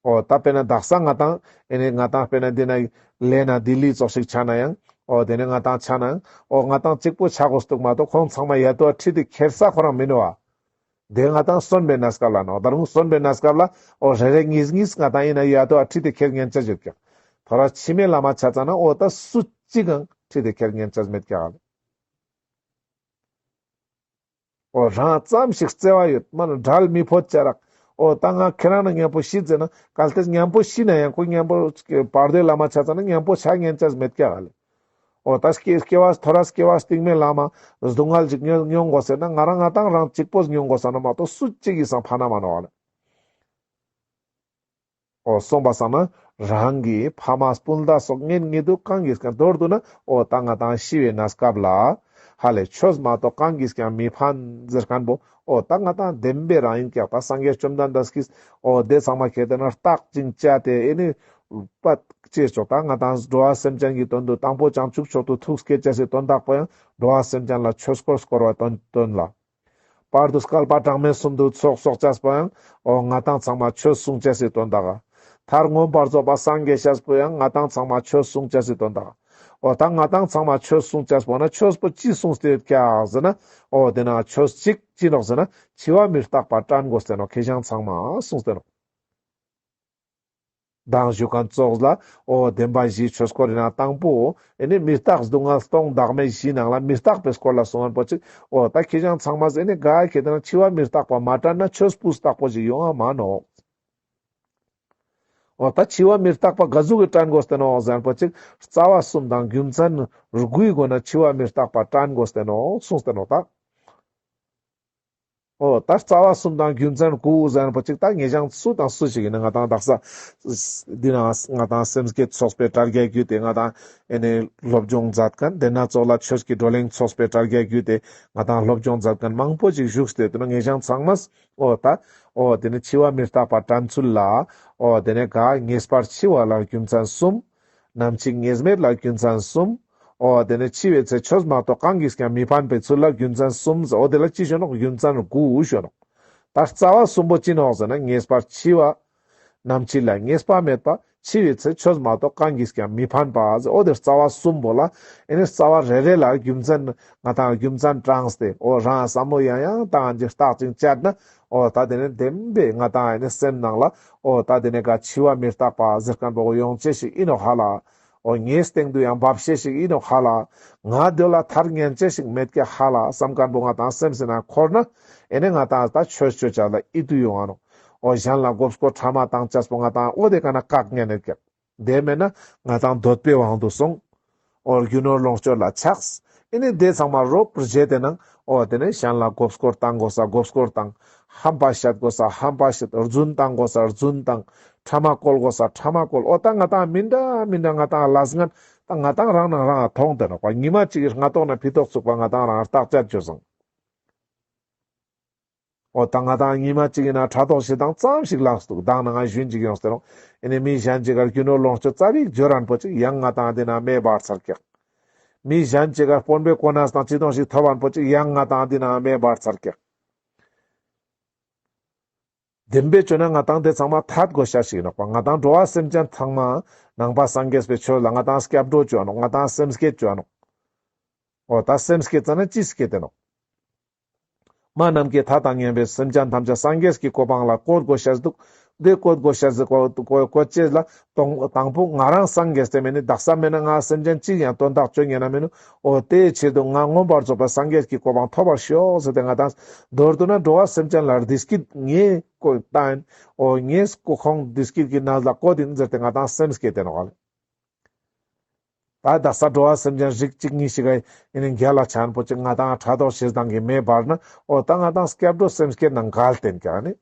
འོ་ད་དཔེར་ན་དག་ས་ང་ཏང་ཨེ་ནི་ང་ཏང་དཔེར་ན་འདི་ན་ལེ་ན་ལྡི་ལི་ཙོགས་ཤིག་ཆ་ན་ཡང་འོ་དེ་ནི་ང་ཏང་ཆ་ན་ཡང་འོ་ང་ཏང་གཅིག་པུ་ཆ་དགོས་འདུག་མ་གཏོགས་ཁོང་ཚང་མ་ཡ་ཏོ་ཁྲིད་དེ་ཁྱེར་ས་ཁོ་རང་མི་ནུག་ག་དེ་ང་ཏང་གསོན་པའི་གནས་སྐབས་ལ་ནོག་ད་རུང་གསོན་པའི་གནས་སྐབས་ལ་འོ་རེ་རེ་གཉིས་གཉིས་ང་ཏང་ཡིན་ན་ཡ་ཏོ་ཁྲིད་དེ་ཁྱེར་ཉན་ཆ་ཡོད་ཀྱག་ཐོ་རས་ཕྱི་མའི་ལམ་ཆ་ཙ་ན་འོ་ད་སུ་གཅིག་གང་ཁྲིད་དེ་ཁྱེར་ཉན་ཆ་མེད་ཀྱག་འོ་རང་ཙམ་ཞིག་བརྩེ་བ་ཡོད་མ་ན་བྲལ་མི་ཕོད་ཅ་རག་འོ་ད་ང་ཁྱེད་རང་ན་མཉམ་པོ་ཤི་ཟེར་ན་གལ་ཏེ་མཉམ་པོ་ཤི་ན་ཡང་ཁོ་མཉམ་པོ་བར་དོའི་ལམ་ཆ་ཙ་ན་མཉམ་པོ་ཆ་ཉན་ཆ་མེད་ཀྱག་ག་ལེ། འོ་ད་སྐྱེ་སྐྱེ་བ་ཐོ་རས་སྐྱེ་བ་སྟིང་མའི་ལམ་སྡུག་བསྔལ་ཅིག་མྱོང་མྱོང་དགོས་ཟེར་ན་ང་རང་ང་ཏང་རང་གཅིག་པོ་མྱོང་དགོས་ས་ན་མ་གཏོགས་སུ་གཅིག་གིས་སང་ཕན་མ་ནོག་ག་ལེ། འོ་སོང་པ་སང་ན་རང་གི་ཕ་མ་སྤུན་ཟླ་སོགས་གཉེན་ཉེ་དུ་གང་གིས་ཀྱང་མདོར་བསྡུ་ན་འོ་ད་ང་ཏང་ཤི་བའི་གནས་སྐབས་ལ་ཧ་ལེ་ཆོས་མ་གཏོགས་གང་གིས་ཀྱང་མི་ཕན་ཟེར་མཁན་པོ་འོ་ད་ང་ཏང་བདེན་པའི་རང་ཡིན་ཀྱག་ད་སངས་རྒྱས་བཅོམ་ལྡན་འདས་ཀྱིས་འོ་དེ་ཚང་མ་ཁྱེར་ཏེ་ན་བརྟག་ཅིང་དཔྱད་དེ་ཨེ་ནི་པད་ཅེས་ཆོག་ད་ང་ཏང་འགྲོ་བ་སེམས་ཅན་གྱི་དོན་དུ་དང་པོ་བྱང་ཆུབ་མཆོག་ཏུ་ཐུགས་བསྐྱེད་ཅེས་སི་དོན་དག་པོ་ཡང་འགྲོ་བ་སེམས་ཅན་ལ་ཆོས་འཁོར་བསྐོར་བ་དོན་དོན་ལ། བར་དུ་བསྐལ་པ་གྲངས་མེད་གསུམ་དུ་ཚོགས་གསོག་ཅེས་པོ་ཡང་འོ་ང་ཏང་ཚང་མ་ཆོས་གསུང་ཅེས་སི་དོན་དག་མཐར་མངོན་པར་རྫོགས་པ་སངས་རྒྱས་ཅེས་པོ་ཡང་ང་ཏང་ཚང་མ་ཆོས་གསུང་ཅེས་སི་དོན་དག་འོ་ད་ང་ཏང་ཚང་མ་ཆོས་གསུང་ཅེས་པོ་ན་ཆོས་པོ་ཅི་གསུངས་ཏེ་ཡོད་ཀྱག་ཟེར་ན། འོ་དེ་ན་ཆོས་གཅིག་ཅི་ནོག་ཟེར་ན་འཆི་བ་མི་རྟག་པ་དྲན་དགོས་ཏེ་ནོག་ཁྱེ་ཞང་ཚང་མ་གསུངས་ཏེ་ནོག་མདང་ཞུ་མཁན་ཙོགས་ལ་འོ་བདེན་པ་བཞིའི་ཆོས་སྐོར་ཡིན་ན་དང་པོ་ཨེ་ནི་མི་རྟག་སྡུག་བསྔལ་སྟོང་བདག་མེད་བཞིའི་ནང་ལ་མི་རྟག་པའི་སྐོར་ལ་གསུང་མཁན་པོ་ཅིག་འོ་ད་ཁྱེ་ཞང་ཚང་མ་ཟེར་ནི་ག་ཁྱེད་དེ་ན་འཆི་བ་མི་རྟག་པ་མ་དྲན་ན་ཆོས་སྤུས་དག་པོ་ཞིག་ཡོང་ང་མ་ནོག་འོ་ད་འཆི་བ་མི་རྟག་པ་ག་ཟུག་གི་དྲན་དགོས་ཏེ་ནོག་ཟེར་མཁན་པོ་ཅིག་རྩ་བ་གསུམ་དང་རྒྱུ་མཚན་དགུའི་སྒོ་ནས་འཆི་བ་མི་རྟག་པ་དྲན་དགོས་ཏེ་ནོག་གསུངས་ཏེ་ནོག་ད། འོ་ད་རྩ་བ་གསུམ་དང་རྒྱུ་མཚན་དགུ་ཟེར་མཁན་པོ་ཅིག་ད་ངེ་ཞང་སུ་དང་སུ་ཞིག་ཡིན་ན་ང་ཏང་དག་ས་འདི་ན་ང་ཏང་སེམས་བསྐྱེད་ཚོགས་པའི་དྲ་རྒྱ་བརྒྱུད་དེ་ང་ཏང་ཨེ་ནི་སློབ་སྦྱོང་མཛད་མཁན་དེ་ན་ཙོགས་ལ་ཆོས་ཀྱི་བགྲོ་གླེང་ཚོགས་པའི་དྲ་རྒྱ་བརྒྱུད་དེ་ང་ཏང་སློབ་སྦྱོང་མཛད་མཁན་མང་པོ་ཅིག་བཞུགས་ཏེ་དེ་ན་ངེ་ཞང་ཚང་མས་འོ་ད་འོ་དེ་ནི་འཆི་བ་མི་རྟག་པ་དྲན་ཚུལ་ལ་འོ་དེ་ནི་ག་ངེས་པར་འཆི་བ་ལ་རྒྱུ་མཚན་གསུམ། ནམ་འཆི་ངེས་མེད་ལ་རྒྱུ་མཚན་གསུམ། འོ་དེ་ནི་འཆི་བའི་ཚེ་ཆོས་མ་གཏོགས་གང་གིས་ཀྱང་མི་ཕན་པའི་ཚུལ་ལ་རྒྱུ་མཚན་གསུམ། འོ་དེ་ལ་ཅི་ཞུ་ནོག་རྒྱུ་མཚན་དགུ་ཞུ་ནོག་ད་རྩ་བ་གསུམ་པོ་ཅི་ནོག་ཟེར་ན་ངེས་པར་འཆི་བ། ནམ་འཆི་ལ་ངེས་པ་མེད་པ། འཆི་བའི་ཚེ་ཆོས་མ་གཏོགས་གང་གིས་ཀྱང་མི་ཕན་པ། འོ་དེ་རྩ་བ་གསུམ་པོ་ལ་ཨེ་ནི་རྩ་བ་རེ་རེ་ལ་རྒྱུ་མཚན་ང་ཏང་རྒྱུ་མཚན་དྲངས་ཏེ་འོ་རང་བསམ་བློ་ཡང་ཡང་བཏང་ཅིག་བརྟག་ཅིང་དཔྱད་ན་འོ་ད་དེ་ནི་བདེན་པའི་ང་ཏང་ཨེ་ནི་སེམས་ནང་ལ་འོ་ད་དེ་ནི་ག་འཆི་བ་མི་རྟག་པ་ཟེར་མཁན་པོ་ཡོང་ཅེས་ཤིག་ཡིན་ནོག་ཧ་ལ། འོ་ངའི་སྟེང་དུ་ཡང་འབབ་ཤེས་ཤིག་ཡིན་ནོག་ཧ་ལ། ང་འདོད་ལ་ཐར་ཉན་ཅེས་ཤིག་མེད་ཀྱག་ཧ་ལ་བསམ་མཁན་པོ་ང་ཏང་སེམས་སི་ནང་འཁོར་ན་ཨེ་ནི་ང་ཏང་ད་ཆོས་ཆོས་ཆ་ལ་ཡིད་དུ་ཡོང་ང་ནོག་འོ་གཞན་ལ་མགོ་སྐོར་ཕྲ་མ་བཏང་ཅེས་པོ་ང་ཏང་འོ་དེ་ག་ན་བཀག་ཉན་ནེ་ཀྱག་དེ་མེད་ན་ང་ཏང་འདོད་པའི་དབང་དུ་སོང་། འོ་རྒྱུ་ནོར་ལོངས་སྤྱོད་ལ་ཆགས། ཨེ་ནི་དེ་ཚང་མ་རོབ་རེ་བྱས་ཏེ་ནང་འོ་དེ་ནས་གཞན་ལ་མགོ་སྐོར་བཏང་དགོས་ས་མགོ་སྐོར་བཏང་། ཧམ་པ་བཤད་དགོས་ས་ཧམ་པ་བཤད། རྫུན་བཏང་དགོས་ས་རྫུན་བཏང་། ཕྲ་མ་བཀོལ་དགོས་ས་ཕྲ་མ་བཀོལ། འོ་ད་ང་ཏང་མི་འདྲ་མི་འདྲ་ང་ཏང་ལས་ངན་ད་ང་ཏང་རང་ནང་རང་མཐོང་དེ་ནོག་པ། ཉི་མ་གཅིག་གི་སྔ་ཐོག་ན་ཕི་ཐོག་ཚུགས་པ་ང་ཏང་རང་བརྟག་དཔྱད་བྱོས་སང་། འོ་ད་ང་ཏང་ཉི་མ་གཅིག་ཡིན་ན་ཕྲག་དོག་ཞེ་སྡང་ཙམ་ཞིག་ལངས་འདུག། མདང་ནང་ང་ཞུན་ཅིག་ཡོངས་ཏེ་རུང་། ཨེ་ནི་མི་གཞན་ཅིག་ག་རྒྱུ་ནོར་ལོངས་སྤྱོད་ཙ་པིག་འབྱོར་རན་པོ་ཅིག་ཡང་ང་ཏང་དེ་ན་མེ་འབར་ཚར་ཀྱག། མི་གཞན་ཅིག་ག་དཔོན་པོའི་གོ་གནས་དང་ཅི་དོང་ཞིག་ཐོབ་པ་པོ་ཅིག་ཡང་ང་ཏང་འདི་ན་མེ་འབར་ཚར་ཀྱག། བདེན་པའི་ཆོས་ན་ང་ཏང་དེ་ཚང་མ་ཐད་དགོས་ཤ་ཞིག་ཡིན་ནོག་པ། ང་ཏང་འགྲོ་བ་སེམས་ཅན་ཚང་མ་ནང་པ་སངས་རྒྱས་པའི་ཆོས་ལ་ང་ཏང་སྐྱབས་འགྲོ་བཅོ་ནོག། ང་ཏང་སེམས་བསྐྱེད་བཅོ་ནོག། འོ་ད་སེམས་བསྐྱེད་ཙ་ན་ཅི་སྐྱེད་དེ་ནོག། མ་ནམ་མཁའི་མཐའ་དང་མཉམ་པའི་སེམས་ཅན་ཐམས་ཅད་སངས་རྒྱས་ཀྱི་གོ་འཕང་ལ་བཀོད་དགོས་ཤ་འདུག། དེ་བཀོད་དགོས་ཤ་ཟེར་བཀོད་བཀོད་བཀོད་ཅེས་ལ་དང་དང་པོ་ང་རང་སངས་རྒྱས་ཏེ་མེད་ནི་དག་ས་མེད་ན་ང་སེམས་ཅན་གཅིག་ཡང་དོན་དག་བཅོ་ཉན་ན་མེད་ནོག། འོ་དེའི་ཆེད་དུ་ང་མངོན་པར་རྫོགས་པའི་སངས་རྒྱས་ཀྱི་གོ་འཕང་ཐོབ་པར་ཤོག་ཟེར་ཏེ་ང་ཏང་མདོར་བསྡུ་ན་འགྲོ་བ་སེམས་ཅན་ལ་བདེ་སྐྱིད་ངའི་བཀོད་བཏང་ཡིན། འོ་ངའི་སྐུ་ཁོང་བདེ་སྐྱིད་ཀྱི་གནས་ལ་བཀོད་ཡིན་ཟེར་ཏེ་ང་ཏང་སེམས་བསྐྱེད་དེ་ནོག་ལེ། ད་དག་ས་འགྲོ་བ་སེམས་ཅན་རིགས་གཅིག་གཉིས་ཤིག་ག་ཨེ་ནི་རྒྱལ་ལ་ཆ་ཡིན་པོ་ཅིག་ང་ཏང་ཕྲག་དོག་ཞེ་སྡང་གི་མེ་འབར་ན་འོ་ད་ང་ཏང་སྐྱབས་འགྲོ་སེམས་བསྐྱེད་ནང་འགལ་བསྟན་ཀྱག་ནི།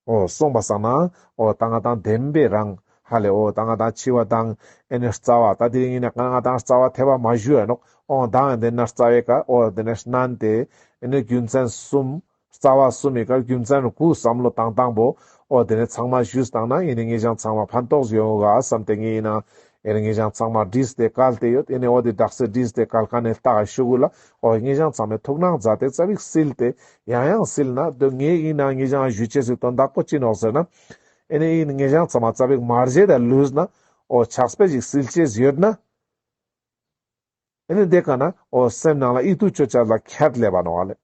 འོ་སོང་པ་སང་ན་འོ་ད་ང་ཏང་བདེན་པའི་རང་ཧ་ལེ་འོ་ད་ང་ཏང་འཆི་བ་དང་ཨེ་ནི་རྩ་བ་ད་དེ་ཡིན་ན་ང་ཏང་རྩ་བ་ཐེ་བ་མ་ཞུ་ཡ་ནོག། འོ་ད་ཡང་དེ་ན་རྩ་བའི་ཀ་འོ་དེ་ནས་བསྣན་ཏེ་ཨེ་ནི་རྒྱུ་མཚན་གསུམ། རྩ་བ་གསུམ་མི་ཀ་རྒྱུ་མཚན་དགུ་བསམ་བློ་བཏང་བཏང་པོ། འོ་དེ་ནས་ཚང་མ་ཞུས་བཏང་ན་ཡིན་ནི་ངེད་ཅག་ཚང་མ་ཕན་ཐོགས་ཡོང་ག་བསམ་སྟེ་ངས་ཡིན་ན་ཨེ་ནི་ངེད་ཅག་ཚང་མ་བྲིས་ཏེ་བཀལ་ཏེ་ཡོད། ཨེ་ནི་འོ་དེ་དག་ས་བྲིས་ཏེ་བཀལ་ཁན་ནི་ལྟ་ག་ཤུ་གུ་ལ་འོ་ངེད་ཅག་ཚང་མས་ཐུགས་སྣང་མཛད་དེ་ཙ་པིག་སིལ་ཏེ་ཡང་ཡང་སིལ་ན་དོ་ངས་ཡིན་ན་ངེད་ཅག་ཞུ་ཅེས་སི་དོན་དག་པོ་ཅི་ནོག་ཟེར་ན། ཨེ་ནི་ཡིན་ངེད་ཅག་ཚང་མ་ཙ་པིག་མ་བརྗེད་ད་ལུས་ན་འོ་ཆགས་པ་ཞིག་སིལ་ཅེས་ཡོད་ན། ཨེ་ནི་དེ་ཀ་ན་འོ་སེམས་ནང་ལ་ཨི་ཐུ་ཆོ་ཆ་ལ་ཁྱད་ལེབ་བ་ནོག་ལེ།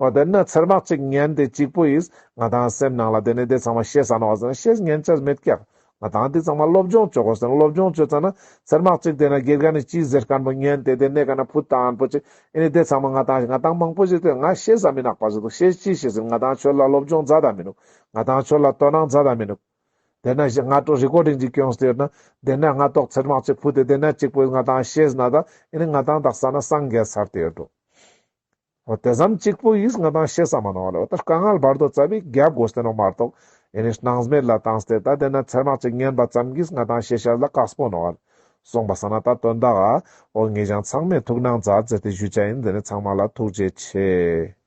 འོ་དེ་ན་ཚེར་མག་ཅིག་ཉན་ཏེ་གཅིག་པོ་ཡིས་ང་ཏང་སེམས་ནང་ལ་དེ་ནི་དེ་ཚང་མ་ཤེས་ས་ནོག་ཟེར་ན་ཤེས་ཉན་ཆ་མེད་ཀྱག། ང་ཏང་དེ་ཚང་མ་སློབ་སྦྱོང་ཆོ་དགོས་ཟེར་ན་སློབ་སྦྱོང་ཆོ་ཙ་ན་ཚེར་མག་ཅིག་དེ་ན་དགེ་རྒན་ནི་ཅི་ཟེར་ཁན་པོ་ཉན་ཏེ་དེ་ནས་ཀ་ན་ཕུ་བཏང་པོ་ཅིག་ཨེ་ནི་དེ་ཚང་མ་ང་ཏང་ང་ཏང་མང་པོ་ཞིག་དེ་ང་ཤེས་ས་མི་ནོག་པ་ཟེར་དུ་ཤེས་ཅི་ཤེས་ཟེར་ང་ཏང་ཆོས་ལ་སློབ་སྦྱོང་མཛད་ད་མི་ནུག། ང་ཏང་ཆོས་ལ་དོ་སྣང་མཛད་ད་མི་ནུག། དེ་ན་ཞིག་སྔ་དྲོ་རི་ཀོར་ཌིང་ཅིག་སྐྱོངས་ཏེ་ཡོད་ན་དེ་ན་སྔ་ཐོག་ཚེར་མག་ཅིག་ཕུད་དེ་དེ་ན་གཅིག་པོ་ང་ཏང་ཤེས་ན་ད་ཨེ་ནི་ང་ཏང་དག་ས་ན་སངས་རྒྱས་ཚར་ཏེ་ཡོད་འགྲོ། འོ་དེ་ཙམ་གཅིག་པོ་ཡིས་ང་ཏང་ཤེས་ས་མ་ནོག་ལེ། འོ་ད་དཀའ་ངལ་བར་དོ་ཙ་པིག་རྒྱབ་དགོས་ཏེ་ནོག་མ་གཏོགས་ཨེ་ནི་སྣང་མེད་ལ་བཏང་སྟེ་ད་དེ་ན་ཚེར་མག་ཅིག་ཉན་པ་ཙམ་གྱིས་ང་ཏང་ཤེས་ཤ་ལ་དཀགས་པོ་ནོག་ལེ། སོང་པ་སང་ན་ད་དོན་དག་ཨ་འོ་ངེད་ཅག་ཚང་མས་ཐུགས་སྣང་མཛད་ཟེར་ཏེ་ཞུ་ཆ་ཡིན། དེ་ནི་ཚང་མ་ལ་ཐུགས་རྗེ་ཆེ།